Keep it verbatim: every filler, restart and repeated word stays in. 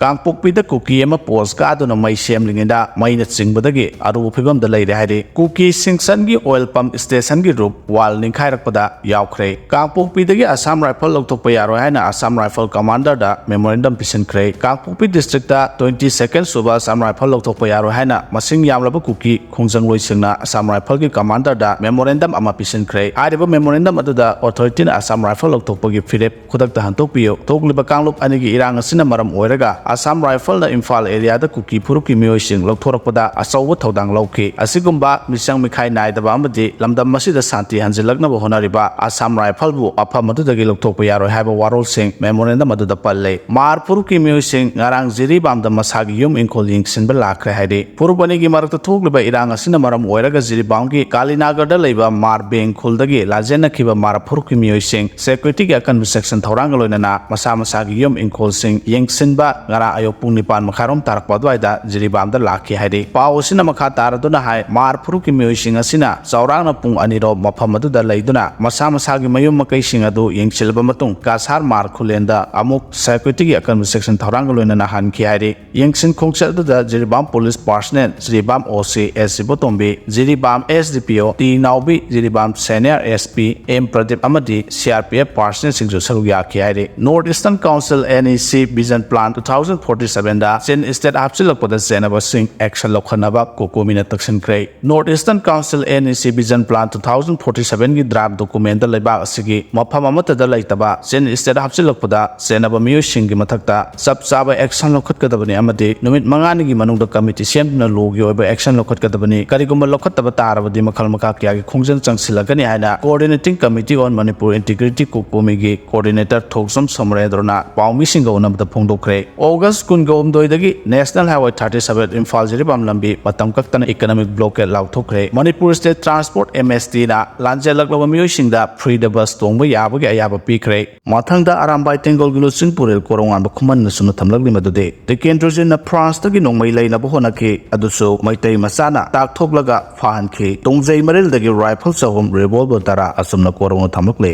ꯀꯥꯡꯄꯣꯛꯄꯤꯗ ꯀꯨꯀꯤ ꯑꯃ ꯄꯣꯁ ꯀꯥꯗꯨꯅ ꯃꯩ ꯁꯦꯝꯂꯤꯉꯩꯗ ꯃꯩꯅ ꯆꯤꯡꯕꯗꯒꯤ ꯑꯔꯨꯕ ꯐꯤꯕꯝꯗ ꯂꯩꯔꯦ ꯍꯥꯏꯔꯤ꯫ ꯀꯨꯀꯤ ꯁꯤꯡꯁꯟꯒꯤ ꯑꯣꯏꯜ ꯄꯝꯞ ꯁ꯭ꯇꯦꯁꯟꯒꯤ ꯔꯨꯞ ꯋꯥꯜ ꯅꯤꯡꯈꯥꯏꯔꯛꯄꯗ ꯌꯥꯎꯈ꯭ꯔꯦ꯫ ꯀꯥꯡꯄꯣꯛꯄꯤꯗꯒꯤ ꯑꯁꯥꯝ ꯔꯥꯏꯐꯜ ꯂꯧꯊꯣꯛꯄ ꯌꯥꯔꯣꯏ ꯍꯥꯏꯅ ꯑꯁꯥꯝ ꯔꯥꯏꯐꯜ ꯀꯃꯥꯟꯗꯔꯗ ꯃꯦꯃꯣꯔꯦꯟꯗꯝ ꯄꯤꯁꯤꯟꯈ꯭ꯔꯦ꯫ ꯀꯥꯡꯄꯣꯛꯄꯤ ꯗꯤꯁꯇ꯭ꯔꯤꯛꯇ twenty second ꯁꯨꯕ ꯑꯁꯥꯝ ꯔꯥꯏꯐꯜ ꯂꯧꯊꯣꯛꯄ ꯌꯥꯔꯣꯏ ꯍꯥꯏꯅ ꯃꯁꯤꯡ ꯌꯥꯝꯂꯕ ꯀꯨꯀꯤ ꯈꯣꯡꯖꯪꯂꯣꯏꯁꯤꯡꯅ ꯑꯁꯥꯝ ꯔꯥꯏꯐꯜꯒꯤ ꯀꯃꯥꯟꯗꯔꯗ ꯃꯦꯃꯣꯔꯦꯟꯗꯝ ꯑꯃ ꯄꯤꯁꯤꯟꯈ꯭ꯔꯦ꯫ ꯍꯥꯏꯔꯤꯕ ꯃꯦꯃꯣꯔꯦꯟꯗꯝ ꯑꯗꯨꯗ ꯑꯣꯊꯣꯔꯤꯇꯤꯅ ꯑꯁꯥꯝ ꯔꯥꯏꯐꯜ ꯂꯧꯊꯣꯛꯄꯒꯤ ꯐꯤꯔꯦꯞ ꯈꯨꯗꯛꯇ ꯍꯟꯗꯣꯛꯄꯤꯌꯨ꯫ ꯊꯣꯛꯂꯤꯕ ꯀꯥꯡꯂꯨꯞ ꯑꯅꯤꯒꯤ ꯏꯔꯥꯡ ꯑꯁꯤꯅ ꯃꯔꯝ ꯑꯣꯏꯔꯒ ꯑꯁꯥꯝ ꯔꯥꯏꯐꯜꯅ ꯏꯝꯐꯥꯜ ꯑꯦꯔꯤꯌꯥꯗ ꯀꯨꯀꯤ ꯐꯨꯔꯨꯞꯀꯤ ꯃꯤꯑꯣꯏꯁꯤꯡ ꯂꯧꯊꯣꯔꯛꯄꯗ ꯑꯆꯧꯕ ꯊꯧꯗꯥꯡ ꯂꯧꯈꯤ꯫ ꯑꯁꯤꯒꯨꯝꯕ ꯃꯤꯆꯪ ꯃꯤꯈꯥꯏ ꯅꯥꯏꯗꯕ ꯑꯃꯗꯤ ꯂꯝꯗꯝ ꯑꯁꯤꯗ ꯁꯥꯟꯇꯤ ꯍꯟꯖꯤꯜꯂꯛꯅꯕ ꯍꯣꯠꯅꯔꯤꯕ ꯑꯁꯥꯝ ꯔꯥꯏꯐꯜꯕꯨ ꯃꯐꯝ ꯑꯗꯨꯗꯒꯤ ꯂꯧꯊꯣꯛꯄ ꯌꯥꯔꯣꯏ ꯍꯥꯏꯕ ꯋꯥꯔꯣꯜꯁꯤꯡ ꯃꯦꯃꯣꯔꯦꯟꯗꯝ ꯑꯗꯨꯗ ꯄꯜꯂꯦ꯫ ꯃꯥꯔ ꯐꯨꯔꯨꯞꯀꯤ ꯃꯤꯑꯣꯏꯁꯤꯡ ꯉꯔꯥꯡ ꯖꯤꯔꯤꯕꯥꯝꯗ ꯃꯁꯥꯒꯤ ꯌꯨꯝ ꯏꯪꯈꯣꯜ ꯌꯦꯡꯁꯤꯟꯕ ꯂꯥꯛꯈ꯭ꯔꯦ ꯍꯥꯏꯔꯤ꯫ ꯐꯨꯔꯨꯞ ꯑꯅꯤꯒꯤ ꯃꯔꯛꯇ ꯊꯣꯛꯂꯤꯕ ꯏꯔꯥꯡ ꯑꯁꯤꯅ ꯃꯔꯝ ꯑꯣꯏꯔꯒ ꯖꯤꯔꯤꯕꯥꯝꯒꯤ ꯀꯥꯂꯤꯅꯥꯒꯔꯗ ꯂꯩꯕ ꯃꯥꯔ ꯕꯦꯡ ꯈꯨꯜꯗꯒꯤ ꯂꯥꯟꯖꯦꯟꯅꯈꯤꯕ ꯃꯥꯔ ꯐꯨꯔꯨꯞꯀꯤ ꯃꯤꯑꯣꯏꯁꯤꯡ ꯁꯦꯀ꯭ꯌꯨꯔꯤꯇꯤꯒꯤ ꯑꯀꯟꯕ ꯆꯦꯛꯁꯤꯟ ꯊꯧꯔꯥꯡꯒ ꯂꯣꯏꯅꯅ ꯃꯁꯥ ꯃꯁꯥꯒꯤ ꯌꯨꯝ ꯏꯪꯈꯣꯜꯁꯤꯡ ꯌꯦꯡꯁꯤꯟꯕ ꯉꯔꯥꯡ ꯑꯌꯨꯛ ꯄꯨꯡ ꯅꯤꯄꯥꯟ ꯃꯈꯥꯏꯔꯣꯝ ꯇꯥꯔꯛꯄ ꯑꯗꯨꯋꯥꯏꯗ ꯖꯤꯔꯤꯕꯥꯝꯗ ꯂꯥꯛꯈꯤ ꯍꯥꯏꯔꯤ꯫ ꯄꯥꯎ ꯑꯁꯤꯅ ꯃꯈꯥ ꯇꯥꯔꯗꯨꯅ ꯍꯥꯏ, ꯃꯥꯔ ꯐꯨꯔꯨꯞꯀꯤ ꯃꯤꯑꯣꯏꯁꯤꯡ ꯑꯁꯤꯅ ꯆꯥꯎꯔꯥꯛꯅ ꯄꯨꯡ ꯑꯅꯤꯔꯣꯝ ꯃꯐꯝ ꯑꯗꯨꯗ ꯂꯩꯗꯨꯅ ꯃꯁꯥ ꯃꯁꯥꯒꯤ ꯃꯌꯨꯝ ꯃꯀꯩꯁꯤꯡ ꯑꯗꯨ ꯌꯦꯡꯁꯤꯜꯂꯕ ꯃꯇꯨꯡ ꯀꯥꯁꯥꯔ ꯃꯥꯔ ꯈꯨꯂꯦꯟꯗ ꯑꯃꯨꯛ ꯁꯦꯀ꯭ꯌꯨꯔꯤꯇꯤꯒꯤ ꯑꯀꯟꯕ ꯆꯦꯛꯁꯤꯟ ꯊꯧꯔꯥꯡꯒ ꯂꯣꯏꯅꯅ ꯍꯟꯈꯤ ꯍꯥꯏꯔꯤ꯫ ꯌꯦꯡꯁꯤꯟ ꯈꯣꯡꯆꯠ ꯑꯗꯨꯗ ꯖꯤꯔꯤꯕꯥꯝ ꯄꯨꯂꯤꯁ ꯄꯥꯔꯁꯅꯦꯜ ꯖꯤꯔꯤꯕꯥꯝ ꯑꯣ ꯁꯤ ꯑꯦꯁ ꯁꯤꯕꯣꯇꯣꯝꯕꯤ, ꯖꯤꯔꯤꯕꯥꯝ ꯑꯦꯁ D P O T Naobi, Jiribam senior S P M Pradeep ꯑꯃꯗꯤ ꯁꯤ ꯑꯥꯔ ꯄꯤ ꯑꯦꯐ ꯄꯥꯔꯁꯅꯦꯜꯁꯤꯡꯁꯨ ꯁꯔꯨꯛ ꯌꯥꯈꯤ ꯍꯥꯏꯔꯤ꯫ North eastern council, N E C, vision plan two thousand forty sevenꯗ ꯆꯤꯟ ꯁ꯭ꯇꯦꯠ ꯍꯥꯞꯆꯤꯜꯂꯛꯄꯗ ꯆꯦꯟꯅꯕꯁꯤꯡ ꯑꯦꯛꯁꯟ ꯂꯧꯈꯠꯅꯕ ꯀꯣꯀꯣꯃꯤꯅ ꯇꯛꯁꯤꯟꯈ꯭ꯔꯦ꯫ North eastern council, N E C, vision plan two thousand forty sevenꯒꯤ ꯗ꯭ꯔꯥꯐ ꯗꯣꯀꯨꯃꯦꯟꯗ ꯂꯩꯕꯥꯛ ꯑꯁꯤꯒꯤ ꯃꯐꯝ ꯑꯃꯠꯇꯗ ꯂꯩꯇꯕ ꯆꯤꯟ ꯁ꯭ꯇꯦꯠ ꯍꯥꯞꯆꯤꯜꯂꯛꯄꯗ ꯆꯦꯟꯅꯕ ꯃꯤꯑꯣꯏꯁꯤꯡꯒꯤ ꯃꯊꯛꯇ ꯆꯞ ꯆꯥꯕ ꯑꯦꯛꯁꯟ ꯂꯧꯈꯠꯀꯗꯕꯅꯤ ꯑꯃꯗꯤ ꯅꯨꯃꯤꯠ ꯃꯉꯥꯅꯤꯒꯤ ꯃꯅꯨꯡꯗ ꯀꯃꯤꯇꯤ ꯁꯦꯝꯗꯨꯅ ꯂꯣꯒꯤ ꯑꯣꯏꯕ ꯑꯦꯛꯁꯟ ꯂꯧꯈꯠꯀꯗꯕꯅꯤ꯫ ꯀꯔꯤꯒꯨꯝꯕ ꯂꯧꯈꯠꯇꯕ ꯇꯥꯔꯕꯗꯤ ꯃꯈꯜ ꯃꯈꯥ ꯀꯌꯥꯒꯤ ꯈꯣꯡꯖꯪ ꯆꯪꯁꯤꯜꯂꯛꯀꯅꯤ ꯍꯥꯏꯅ Coordinating Committee on Manipur Integrity, ꯀꯣꯀꯣꯃꯤꯒꯤ ꯀꯣꯑꯣꯔꯗꯤꯅꯦꯇꯔ ꯊꯣꯛꯆꯝ ꯁꯣꯃꯔꯦꯟꯗ꯭ꯔꯅ ꯄꯥꯎꯃꯤꯁꯤꯡꯒ ꯎꯅꯕꯗ ꯐꯣꯡꯗꯣꯛꯈ꯭ꯔꯦ꯫ ꯑꯣꯒꯁ ꯀꯨꯟꯒ ꯍꯨꯝꯗꯣꯏꯗꯒꯤ National Highway thirty seven Imphal Jiribam ꯂꯝꯕꯤ ꯃꯇꯝ ꯀꯛꯇꯅ economic blockade ꯂꯥꯎꯊꯣꯛꯈ꯭ꯔꯦ꯫ Manipur state transport, M S ꯇꯤꯅ ꯂꯥꯟꯖꯦꯜꯂꯛꯂꯕ ꯃꯤꯑꯣꯏꯁꯤꯡꯗ ꯐ꯭ꯔꯤꯗ ꯕꯁ ꯇꯣꯡꯕ ꯌꯥꯕꯒꯤ ꯑꯌꯥꯕ ꯄꯤꯈ꯭ꯔꯦ꯫ ꯃꯊꯪꯗ ꯑꯔꯥꯝꯕꯥꯏ ꯇꯦꯡꯒꯣꯜꯒꯤ ꯂꯨꯆꯤꯡ ꯄꯨꯔꯦꯜ ꯀꯣꯔꯧꯉꯥꯟꯕ ꯈꯨꯃꯟꯅ ꯁꯨꯝꯅ ꯊꯝꯂꯛꯂꯤ ꯃꯗꯨꯗꯤ ꯇꯤꯀꯦꯟꯗ꯭ꯔꯖꯤꯠꯅ ꯐ꯭ꯔꯥꯟꯁꯇꯒꯤ ꯅꯣꯡꯃꯩ ꯂꯩꯅꯕ ꯍꯣꯠꯅꯈꯤ, ꯑꯗꯨꯁꯨ ꯃꯩꯇꯩ ꯃꯆꯥꯅ ꯇꯥꯛꯊꯣꯛꯂꯒ ꯐꯥꯍꯟꯈꯤ꯫ ꯇꯣꯡꯖꯩ ꯃꯔꯤꯜꯗꯒꯤ ꯔꯥꯏꯐꯜ ꯆꯍꯨꯝ, ꯔꯤꯚꯣꯜꯚꯔ ꯇꯔꯥ ꯑꯁꯨꯝꯅ ꯀꯣꯔꯧꯅ ꯊꯝꯂꯛꯂꯤ꯫